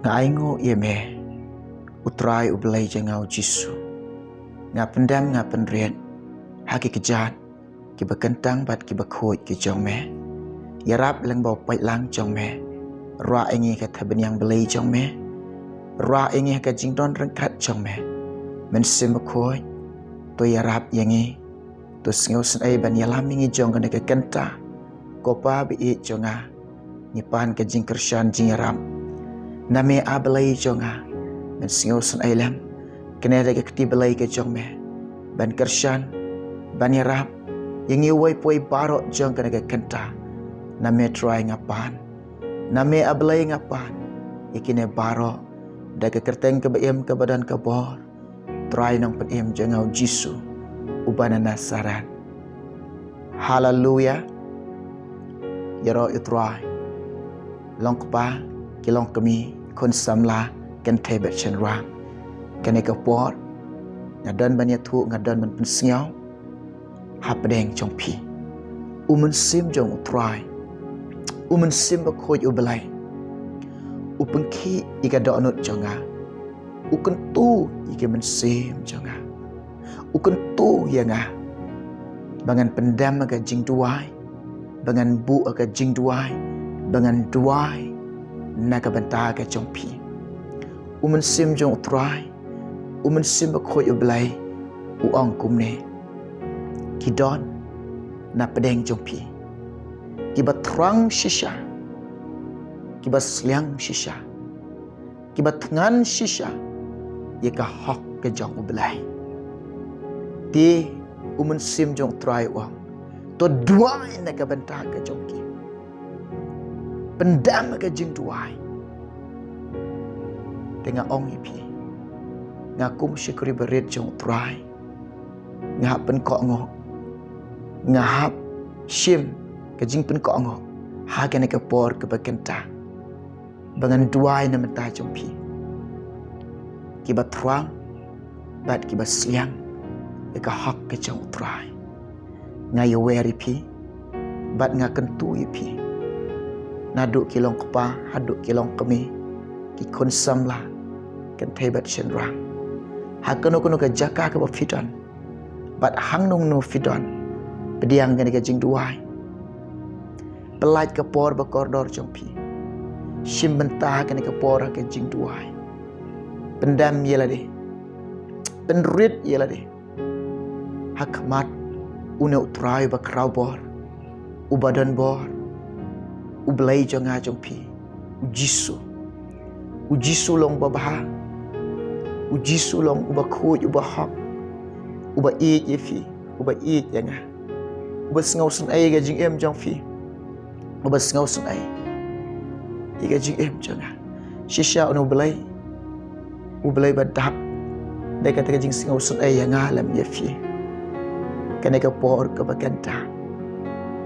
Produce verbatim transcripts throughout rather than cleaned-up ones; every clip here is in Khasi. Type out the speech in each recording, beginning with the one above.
Nga ainguh ïa me, U Trai U Blei jong nga U Jisu. Nga pyndem, nga pynrit ha ki kjat kiba kyntang bad kiba khuid ki jong me. Ïarap lyngba u paidlang jong me. Rah ïa ngi ha ka thapniang Blei jong me. Rah ïa ngi ha ka jingdon ryngkat jong me. Mynsiem Bakhuid, to ïarap ïa ngi. To sngewsynei ban ïalam ïa ngi jong kane ka kynta. Ko Pa ba ïeit jong nga, ngi pan ka jingkyrshan jingïarap. Na me A Blei jong nga, men sngewsynei lem. Kane dei ka kti Blei ka jong me, ban kyrshan, ban ïarap ïa ngi uwei pa uwei baroh jong kane ka kynta. Na me Trai nga pan, na me A Blei nga pan ïa kine baroh, da ka kyrteng kaba im kaba don ka bor, Trai Nongpynim jong nga U Jisu uba na Nasaret. Haleluia. Ïaroh ïa U Trai. Long kpa, ki long kmie, khun samla, kynthei bad shynrang. Kane ka por, nga don ban ïathuh, nga don ban pynsngew hapdeng jong phi. U Mynsiem jong U Trai, U Mynsiem Bakhuid U Blei, u pynkhih ïa ka dohnud jong nga. U kyntu ïa ka mynsiem jong nga. U kyntu ïa nga ba ngan pyndem ha ka jingduwai, ba ngan buh ha ka jingduwai, ba ngan duwai na ka bynta ka jong phi. U Mynsiem jong U Trai, U Mynsiem Bakhuid U Blei, u ong kumne: Ki don na pdeng jong phi kiba thrang shisha, kiba sliang shisha, kiba thngan shisha ïa ka hok ka jong U Blei. Te U Mynsiem jong U Trai u ong, to duwai na ka bynta ka jong ki. Pyndem ha ka jingduwai. Te nga ong ïa phi, nga kum u shakri barit jong U Trai, nga hap pynkohnguh, nga hap shim ka jingpynkohnguh ha kane ka por kaba kynta, ba ngan duwai na bynta jong phi, kiba thrang bad kiba sliang ïa ka hok ka jong U Trai. Nga ïawer ïa phi bad nga kyntu ïa phi, naduh ki long kpa haduh ki long kmie, ki khun samla, kynthei bad shynrang. Ha kano kano ka jaka kaba phi don bad hangno hangno phi don, pdiang kane ka jingduwai. Pyllait ka por ba kordor jong phi. Shim bynta kane ka por ha ka jingduwai. Pyndem ïa lade, pynrit ïa lade ha khmat une U Trai uba khraw bor, uba don bor, U Blei jong nga jong phi, U Jisu. U Jisu long uba bha. U Jisu long uba khuid, uba hok, uba ïeit ïa phi, uba ïeit ïa nga, uba sngewsynei ïa ka jingim jong phi, uba sngewsynei ïa ka jingim jong nga. Shisha une U Blei, U Blei ba dap da kata ka jingsngewsynei ïa nga lem ïa phi. Kane ka por kaba kynta,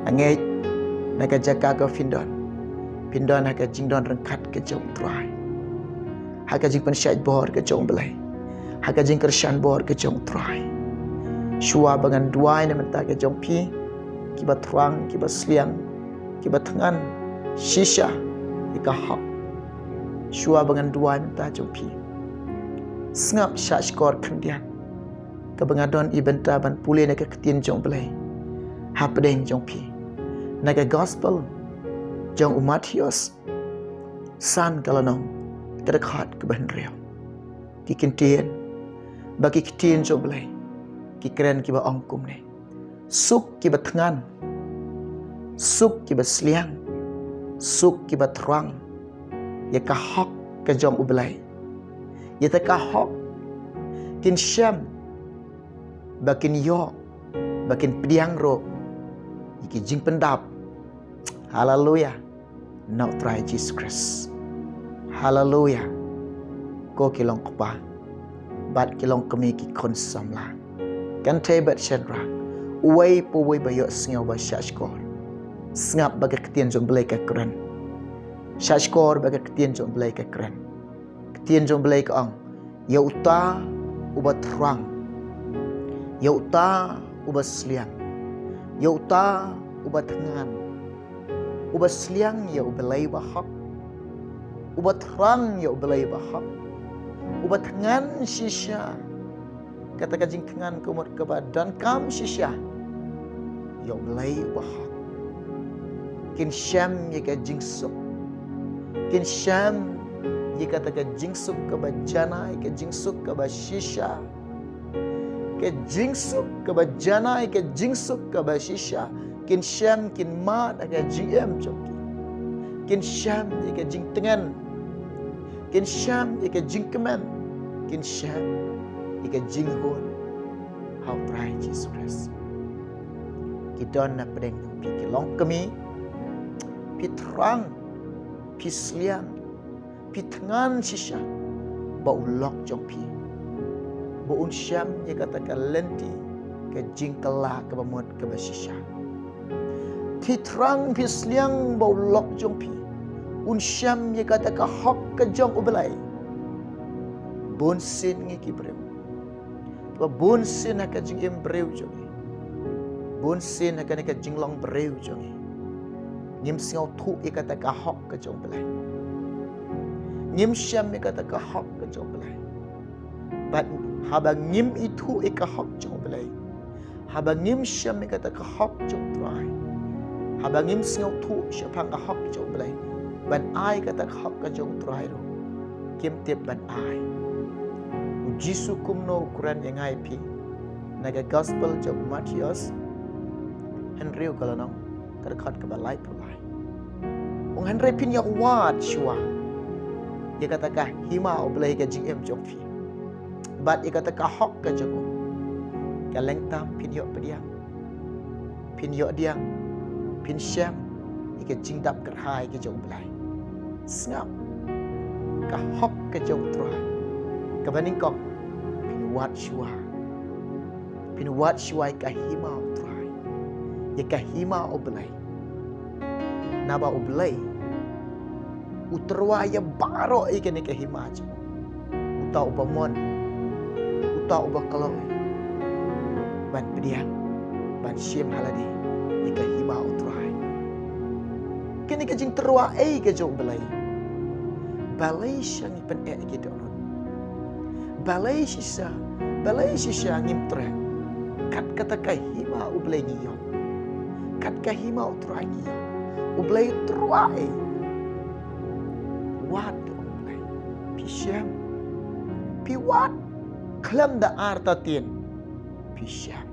nga ngeit na ka jaka ka phin don, phin don ha ka jingdon ryngkat ka jong U Trai, ha ka jingpynshait bor ka jong U Blei, ha ka jingkyrshan bor ka jong U Trai. Shuwa ba ngan duwai na bynta ka jong phi, kiba thrang, kiba sliang, kiba thngan shisha ïa ka hok. Shuwa ba ngan duwai na bynta jong phi, sngap shah shkor khyndiat kaba nga don ïa bynta ban pule na ka ktien jong U Blei hapdeng jong phi, na ka Gospel jong u Mathaios, san ka lynnong, ka dkhot kaba hynriew. Ki ktien, ba ki ktien jong U Blei ki kren kiba ong kumne: Suk kiba thngan, suk kiba sliang, suk kiba thrang ïa ka hok ka jong U Blei. Ïa kata ka hok kin shem ba kin ïoh, ba kin pdiang ruh ïa ki jingpyndap. Haleluia. Na U Trai Jisu Khrist. Haleluia. Ko ki long kpa bad ki long kmie, ki khun samla, kynthei bad shynrang, uwei pa uwei ba ïohsngew ba shah shkor, sngap ba ka ktien jong U Blei ka kren. Shah shkor ba ka ktien jong U Blei ka kren. Ktien jong U Blei ka ong: Ïa uta uba thrang, ïa uta uba sliang, ïa uta uba thngan, uba sliang ïa U Blei uba hok, Uba thrang ïa U Blei uba hok, uba thngan shisha, kata ka jingthngan ka mut kaba donkam shisha ïa U Blei uba hok, kin shem ïa ka jingsuk. Kin shem ïa kata ka jingsuk kaba janai, ka jingsuk kaba shisha, ka jingsuk kaba janai, ka jingsuk kaba shisha. Kin shem, kin mad ha ka jingim jong ki. Kin shem ïa ka jingthngan, kin shem ïa ka jingkmen, kin shem ïa ka jinghun ha U Trai Jisu Khrist. Ki don na pdeng jong phi, ki long kmie. Phi thrang, phi sliang, phi thngan shisha ba u lok jong phi, ba un shem ïa kata ka lynti ka jingkylla kaba mut kaba shisha. Phi thrang, phi sliang ba u lok jong phi un shem ïa kata ka hok ka jong U Blei. Bun sien ngi ki briew, ba bun sien ha ka jingim briew jong ngi, bun sien ha kane ka jinglong briew jong ngi, ngim sngewthuh ïa kata ka hok ka jong U Blei. Ngim shem ïa kata ka hok ka jong U Blei. Bad haba ngim ithuh ïa ka hok jong U Blei, haba ngim shem ïa kata ka hok jong U Trai, haba ngim sngewthuh shaphang ka hok jong U Blei ban ai kata ka hok ka jong U Trai ruh, kim tip ban ai. U Jisu kumno u kren ïa nga ïa phi na ka Gospel jong u Mathaios, hynriew ka lynnong, ka dkhot kaba laiphew lai. U ong, hynrei phin ïa wad shuwa ïa kata ka hima U Blei ha ka jingim jong phi, bad ïa kata ka hok ka jong u, ka lyngkhuh phin ïoh pdiang, phin ïoh pdiang, phin shem ïa ka jingdap kyrhai ka jong U Blei. Sngap, ka hok ka jong U Trai kaba nyngkong, phin wad shuwa. Phin wad shuwa ïa ka hima U Trai, ïa ka hima U Blei. Naba U Blei u tyrwa ïa baroh ïa kane ka hima jong u. Uta uba mon, uta uba kloi ban pdiang, ban shim ha lade ïa ka hima U Trai. Kane ka jingtyrwa ei ka jong U Blei. Balei shisha ngi pyneh ïa ki dohnud? Balei shisha, balei shisha ngim treh? Kat kata ka hima U Blei ngi ïoh, kat ka hima U Trai ngi ïoh. U Blei u tyrwa ei. Wad, ong U Blei, phi shem. Phi wad khlem da artatien, phi shem.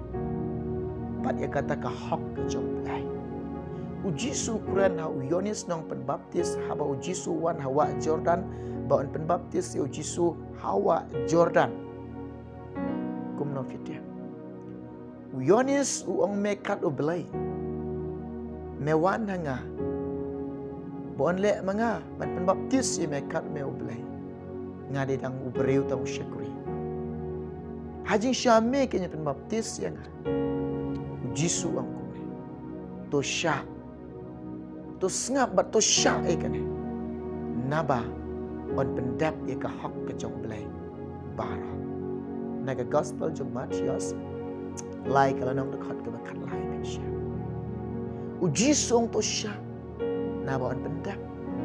Bad ïa kata ka hok ka jong U Blei. U Jisu u kren ha u Ïoannis nongpynbaptis, haba u Jisu u wan ha wah Jordan, ba un pynbaptis ïa u Jisu ha wah Jordan. Kumno phi tip? U Ïoannis u ong, me kat U Blei, me wan ha nga, ba un leh ma nga ban pynbaptis ïa me kat me U Blei. Nga dei tang u briew, tang u shakri. Ha jingshisha me kin ïa pynbaptis ïa nga? U Jisu u ong kumne, to shah. To sngap bad to shah ïa kane. Naba un pyndep ïa ka hok ka jong U Blei baroh. Na ka Gospel jong u Mathaios, lai ka lynnong, dkhot kaba khatlai, phin shem. U Jisu u ong to shah, naba un pyndep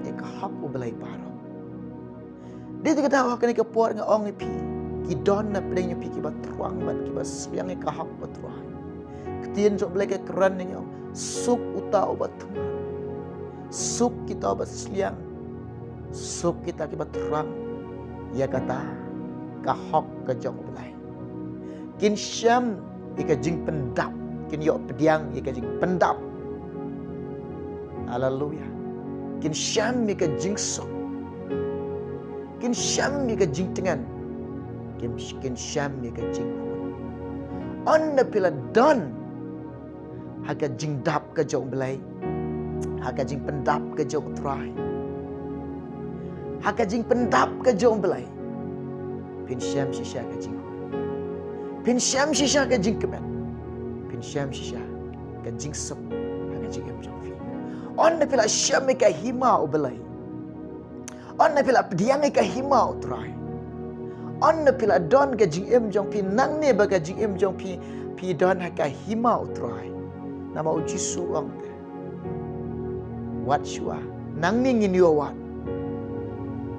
ïa ka hok U Blei baroh. Dei te kata ha kane ka por nga ong ïa phi, ki don na pdeng jong phi kiba thrang bad kiba sliang ïa ka hok U Trai. Ka ktien jong U Blei ka kren, ngi ong, suk uta uba thrang, suk kita uba sliang, suk kita kiba thrang ïa kata ka hok ka jong U Blei. Kin shem ïa ka jingpyndap, kin ïoh pdiang ïa ka jingpyndap. Haleluya. Kin shem ïa ka jingsuk, kin shem ïa ka jingtngen, kin, kin shem ïa ka jinghun. Ynda phi la don ha ka jingdap ka jong U Blei, ha ka jingpyndap ka jong U Trai, ha ka jingpyndap ka jong U Blei, phin shem shisha ka jinghun, phin shem shisha ka jingkmen, phin shem shisha ka jingsuk ha ka jingim jong phi. Ynda phi la shem ïa ka hima U Blei, ynda phi la pdiang ïa ka hima U Trai, ynda phi la don ka jingim jong phi nangne ba ka jingim jong phi, phi don ha ka hima U Trai. Namar U Jisu u ong te, wad shuwa. Nangne ngin ïoh wad.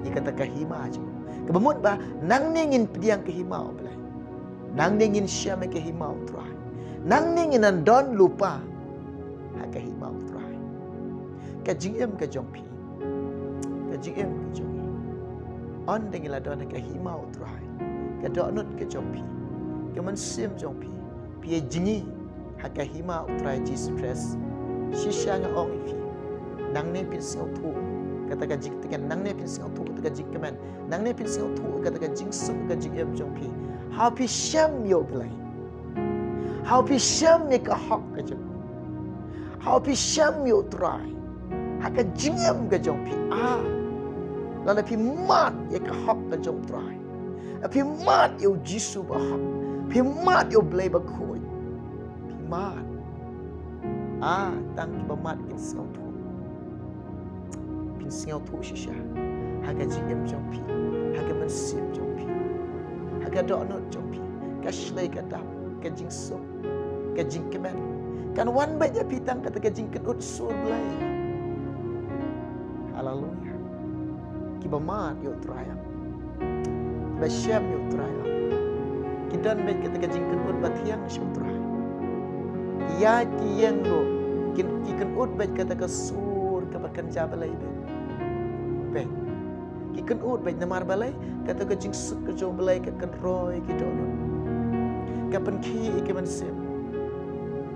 ïa kata ka hima jong u. Kaba mut ba nangne ngin pdiang ka hima U Blei. Nangne ngin shem ïa ka hima U Trai. Nangne ngin nang don lypa ha ka hima U Trai. Ka jingim ka jong phi, ka jingim ka jong ngi, ynda ngi la don ha ka hima U Trai, ka dohnud ka jong phi, ka mynsiem jong phi, phi ïa jngi ha ka hima U Trai Jisu Khrist. Shisha nga ong ïa phi, nangne phin sngewthuh kata ka jingtngen, nangne phin sngewthuh kata ka jingkmen, nangne phin sngewthuh kata ka jingsuk ka jingim jong phi. Haba phi shem ïa U Blei, haba phi shem ïa ka hok ka jong u, haba phi shem ïa U Trai ha ka jingim ka jong phi, ah, lada phi mad ïa ka hok ka jong U Trai, phi mad ïa U Jisu ba hok, phi mad ïa U Blei bakhuid, phi mad. Ah, tang kiba mad kin sngewthuh. Phin sngewthuh shisha ha ka jingim jong phi, ha ka mynsiem jong phi, ha ka dohnud jong phi, ka shlei ka dap, ka jingsuk, ka jingkmen. Kan wan beit ïa phi tang kata ka jingkynnoh sur Blei. Haleluia. Kiba mad ïa U Trai, kiba shem ïa U Trai, ki don beit kata ka jingkynnoh ba thiang sha U Trai. Ïa ki ïeng ruh ki, ki kynnoh beit kata ka sur kaba kynja Blei beit. Beit. Ki kynnoh beit namar balei? Kata ka jingsuk ka jong U Blei ka kynroi ki dohnud, ka pynkhih ïa ki mynsiem.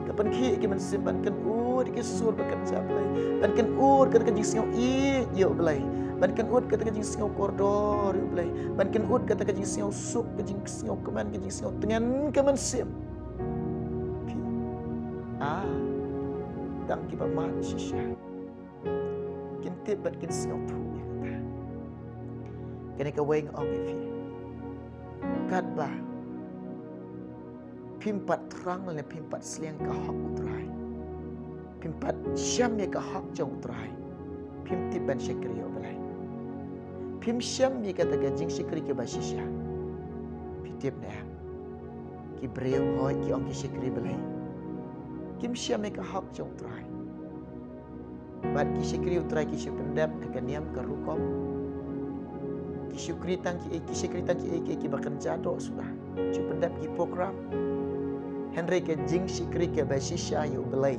Ka pynkhih ïa ki mynsiem ban kynnoh ïa ki sur ba kynja Blei, ban kynnoh kata ka jingsngew ïeit ïa U Blei, ban kynnoh kata ka jingsngew kordor ïa U Blei, ban kynnoh kata ka jingsngew suk, ka jingsngew kmen, ka jingsngew tngen ka mynsiem. Phi, ah, tang kiba mad shisha kin tip bad kin sngewthuh ïa kata. Kane kawei nga ong ïa phi, katba phim pat thrang lane phim pat sliang ka hok U Trai, phim pat shem ïa ka hok jong U Trai, phim tip ban shakri ïa U Blei. Phim shem ïa kata ka jingshakri kaba shisha. Phi tip ne em? Ki briew hooid ki ong ki shakri Blei, kim shem ïa ka hok jong U Trai. Bad ki shakri U Trai ki shu pyndep ha ka niam ka rukom. Ki shakri tang ki, ki shakri tang ki, ki, kiba kynja doh suda. Shu pyndep ki program. Hynrei ka jingshakri kaba shisha ïa U Blei,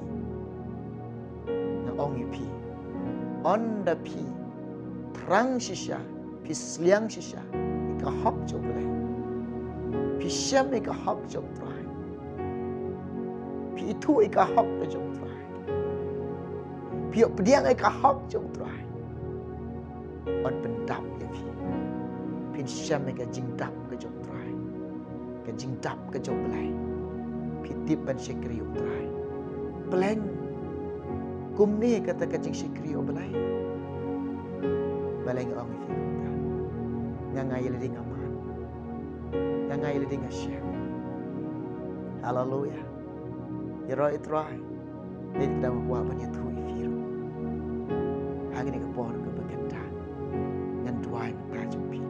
nga ong ïa phi, ynda phi thrang shisha, phi sliang shisha ïa ka hok jong U Blei, phi shem ïa ka hok jong U Trai, phi ithuh ïa ka hok ka jong U Trai, phi ïoh pdiang ïa ka hok jong U Trai, yn pyndap ïa phi. Phin shem ïa ka jingdap ka jong U Trai, ka jingdap ka jong U Blei. Phi tip ban shakri ïa U Trai. Pleng kumne kata ka jingshakri ïa U Blei. Balei nga ong ïa phi kumta? Nga nga ïa lade nga mad, nga nga ïa lade nga shem. Haleluia. Ïaroh ïa U Trai. Dei kata nga kwah ban ïathuh ïa phi ruh. Ha kane ka por kaba kynta, ngan duwai mynta jong phi.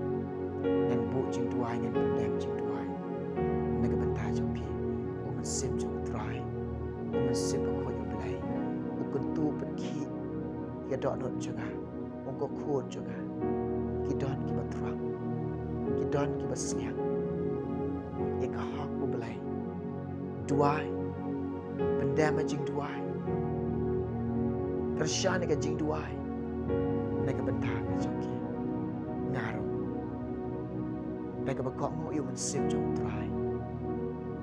Ngan buh jingduwai, ngan pyndem jingduwai na ka bynta jong phi. U Mynsiem jong U Trai, U Mynsiem Bakhuid U Blei, u kyntu pynkhih ïa ka dohnud jong nga. Ong ko khun jong nga, ki don kiba thrang, ki don kiba sliang ïa ka hok U Blei. Duwai, pyndem ïa ka jingduwai, kyrshan ïa ka jingduwai na ka bynta ka jong ki. Nga ruh, da kaba kohnguh ïa U Mynsiem jong U Trai,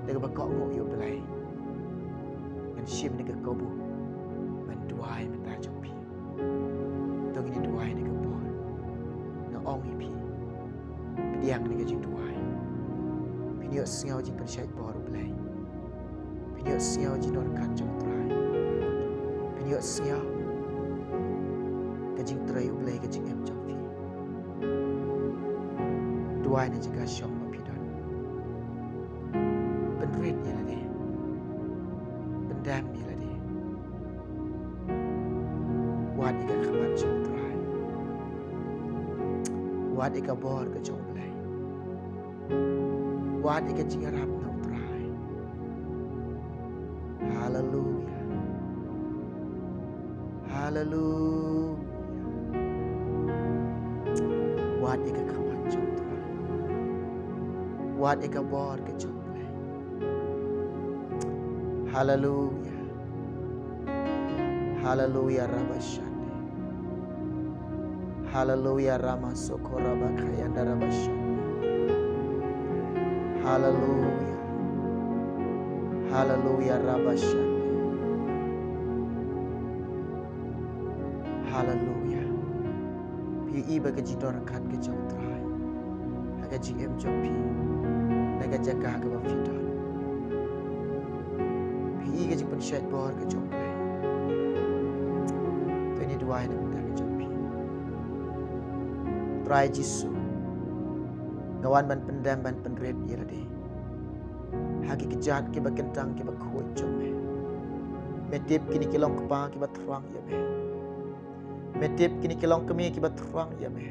da kaba kohnguh ïa U Blei, ngan shim ïa ka kabu ban duwai mynta jong phi. To ngin ïa duwai na ka por. Nga ong ïa phi, pdiang na ka jingduwai. Phin ïohsngew jingpynshait bor U Blei. Phin ïohsngew jingdonkam jong U Trai. Phin ïohsngew ka jingtrei U Blei ka jingim jong phi. Duwai na jaka shong ba phi don. Pynrit ïa lade, pyndem ïa lade. Wad ïa ka khmat jong U Trai. Wad ïa ka bor ka jong U Blei. Wad ïa ka jingïarap na U Trai. Haleluia. Haleluia. Wad ïa ka khmat jong U Trai. Wad ïa ka bor ka jong U Blei. Haleluya. Haleluya, rabashande. Haleluya, ramasoko rabakayanda rabashande. Haleluya. Haleluya, rabashande. Haleluya. Phi ïohi ba ka jingdonkam ka jong U Trai ha ka jingim jong phi, na ka jaka kaba phi don. Phi ïohi ka jingpynshait bor ka jong U Blei. To ngin duwai na ka bynta ka jong phi. Trai Jisu, nga wan ban pyndem ban pynrit ïa lade ha ki kjat kiba kyntang kiba khuid jong me. Me tip kine ki longkpa kiba thrang ïa me. Me tip kine ki longkmie kiba thrang ïa me.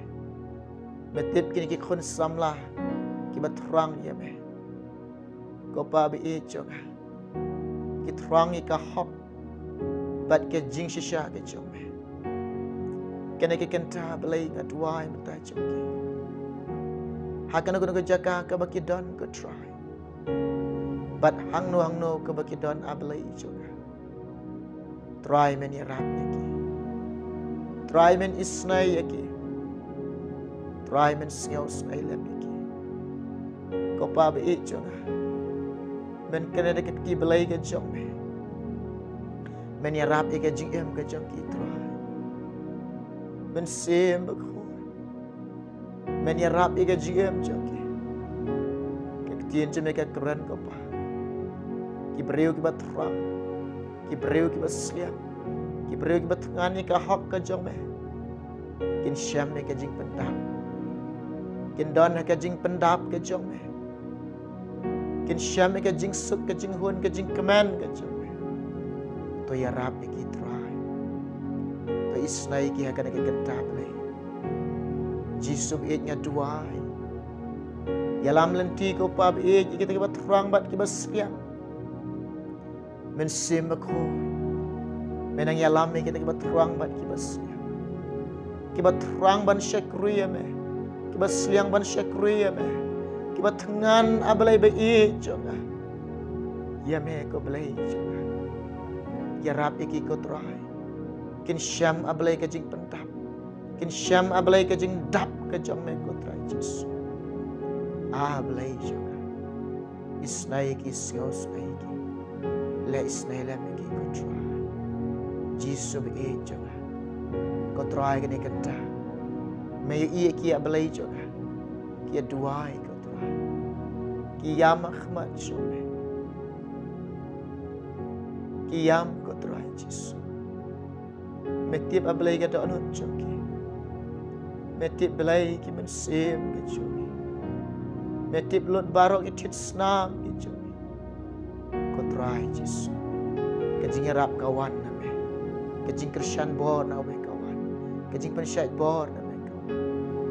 Me tip kine ki khun samla kiba thrang ïa me. Ko Pa ba ïeit jong nga, ki thrang ïa ka hok bad ka jingshisha ka jong me. Kane ka kynta Blei nga duwai mynta jong ki, ha kano kano ka jaka kaba ki don ko Trai, bad hangno hangno kaba ki don A Blei jong nga. Trai men ïarap ïa ki. Trai men isnei ïa ki. Trai men sngew sngew lem ïa ki. Ko Pa ba ïeit jong nga, men kane da ka kti Blei ka jong me. Men ïarap ïa ka jingim ka jong ki Trai. Men sim bakhuid. Men ïarap ïa ka jingim jong ki. Ka ktien jong me ka kren ko Pa, ki briew kiba thrang, ki briew kiba sliang, ki briew kiba thngan ïa ka hok ka jong me, kin shem ïa ka jingpyndap. Kin don ha ka jingpyndap ka jong me. Kin shem ïa ka jingsuk, ka jinghun, ka jingkmen ka jong me. To ïarap ïa ki Trai. To isnei ïa ki ha kane ka kynta Blei. Jisu ba ïeit nga duwai, ïalam lynti ko Pa ba ïeit ïa kita kiba thrang bad kiba sliang. Men sim bakhuid. Men nang ïalam ïa kita kiba thrang bad kiba sliang, kiba thrang ban shakri ïa me, kiba sliang ban shakri ïa me, kiba thngan A Blei ba ïeit jong nga ïa me ko Blei jong nga. Ïarap ïa ki ko Trai. Kin shem A Blei ka jingpyndap. Kin shem A Blei ka jingdap ka jong me ko Trai Jisu. A Blei jong nga, isnei ïa ki, sngew sngew ïa ki. Leh isnei lem ïa ki ko Trai Jisu ba ïeit jong nga. Ko Trai kane ka kynta me ïohi ïa ki A Blei jong nga. Ki ïa duwai ko Trai. Ki ïam ha khmat jong me. Ki ïam ko Trai Jisu. Me tip A Blei ka dohnud jong ki. Me tip Blei ki mynsiem ki jong ki. Me tip lut baroh ki thied snam ki jong ki. Ko Trai Jisu, ka jingïarap ka wan na me. Ka jingkyrshan bor na me ka wan. Ka jingpynshait bor na me ka wan.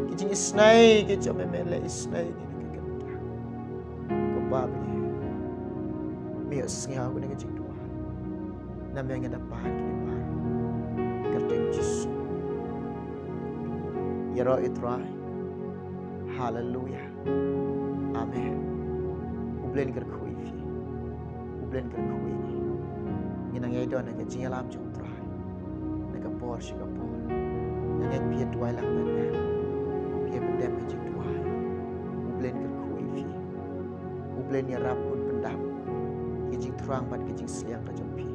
Ka jingisnei ki jong me, me leh isnei ïa ki na ka kynta. Ko Pa ba ïeit, me ïohsngew kane ka jingduwai. Na me ngi da pan kine baroh. Kyrteng Jisu. Ïaroh ïa U Trai. Haleluya. Amen. U Blei un kyrkhu ïa phi. U Blei un kyrkhu ïa ngi. Ngi nang ïai don ha ka jingïalam jong U Trai na ka por sha ka por. Nga ngeit phi ïa duwai lang bad nga. Phi ïa pyndem ha jingduwai. U Blei un kyrkhu ïa phi. U Blei un ïarap, un pyndap ki jingthrang bad ki jingsliang ka jong phi.